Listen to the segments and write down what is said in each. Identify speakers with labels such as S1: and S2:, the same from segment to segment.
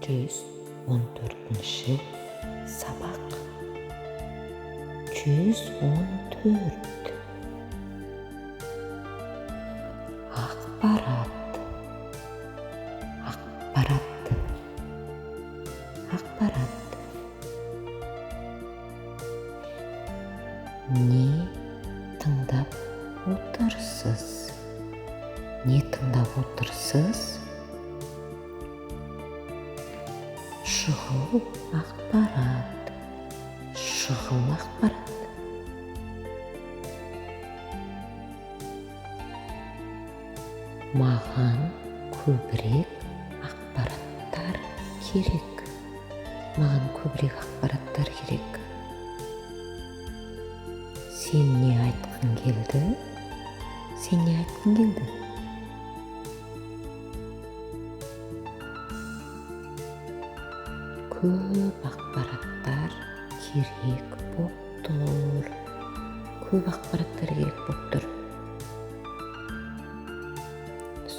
S1: 114-ші сабақ. 114. Ақпарат. Ақпарат. Ақпарат. Не тыңдап отырсыз? Не тыңдап отырсыз? Шұғыл ақпарат. Шұғыл ақпарат. Маған көбірек ақпараттар керек. Маған көбірек ақпараттар керек. Сен не айтқың келді? Сен не айтқың келді? Көп ақпараттар керек боп тұр. Көп ақпараттар керек боп тұр.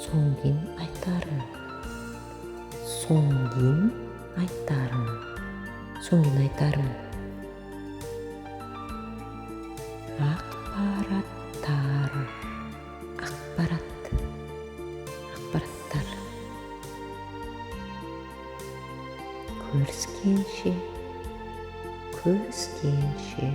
S1: Соң кейін айтарым. Соң кейін айтарым. Соң кейін айтарым. Ақпараттар. Ақпарат. Ақпараттар. Көріскенше. Көріскенше.